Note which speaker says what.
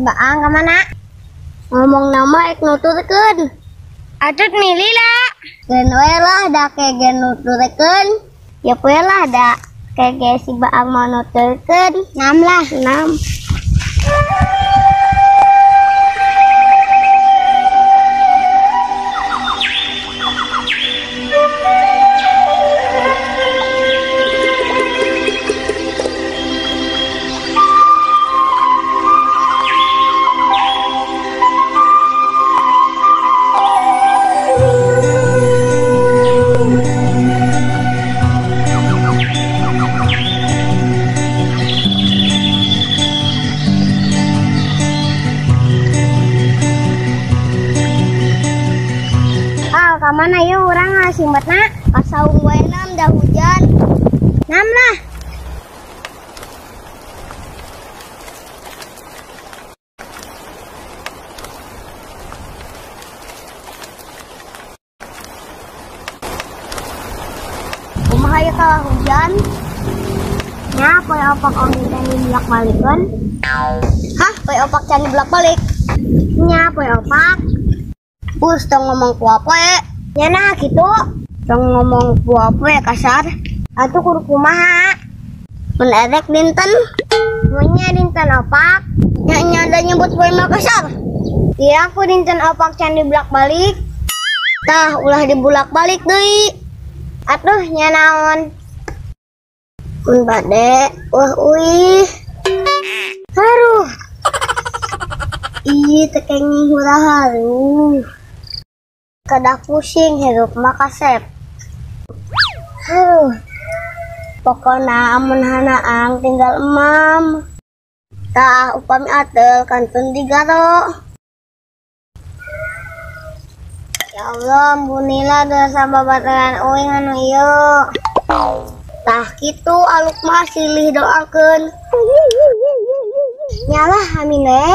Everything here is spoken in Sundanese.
Speaker 1: Baang ka mana? Ngomong nama ek nuturkeun. Atut milih lah. Gen we lah da kege nuturkeun. Ya poe lah da kege si Baang mau nuturkeun. Nam lah, nam. Kamana yuk urang ngasimetna? Kasaung wae nam dah hujan. Nam lah. Kumaha ieu kalah hujan? Nya poe opak oge can dibulak-balikeun. Hah, poe opak can dibulak-balik? Nya poe opak. Us tong ngomong ku apa ya? Ya nah gitu. Tong ngomong ku apa ya kasar? Atuh kudu kumaha? Mun erek dinten? Mun dinten opak. Nya nya ada nyebut poe mah kasar. Iya aku dinten opak can dibulak-balik. Tah ulah dibulak-balik deui. Atuh nya naon? Mun bade wah uih. Haruh. Ih teh kenging hura-haruh. Kedah pusing hirup mah kasep. Aduh. Pokona amun hanaang tinggal emam. Tah upami atel kantun digaro. Ya Allah, ampunilah dosa babaturan uing anu ieu. Tah kitu aluk mah silih doakeun. Nyalah amin we.